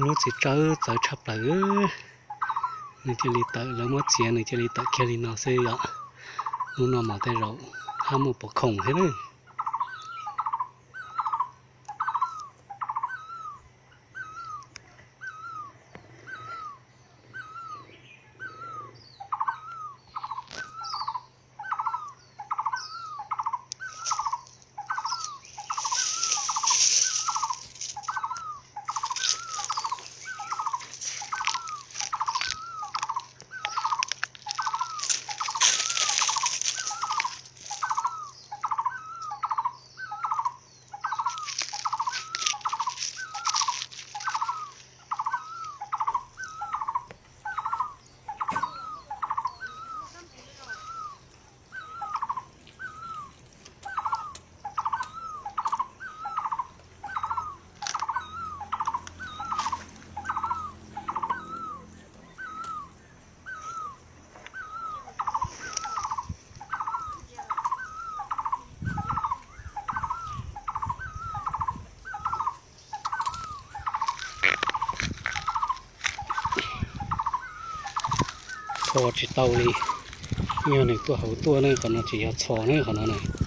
Lub txiv tsawb txawv tshaj plaws, nws cia li tawm, lawv muab txiav nws cia li tawm kiag li no xwb yom. Lub no mas tej zaum hab muaj pov khoom thiab na. Txhos tsis tau li. Yog nws tuaj hauv tuaj ne, qhov no tsis yog txhos ne, qhov no na.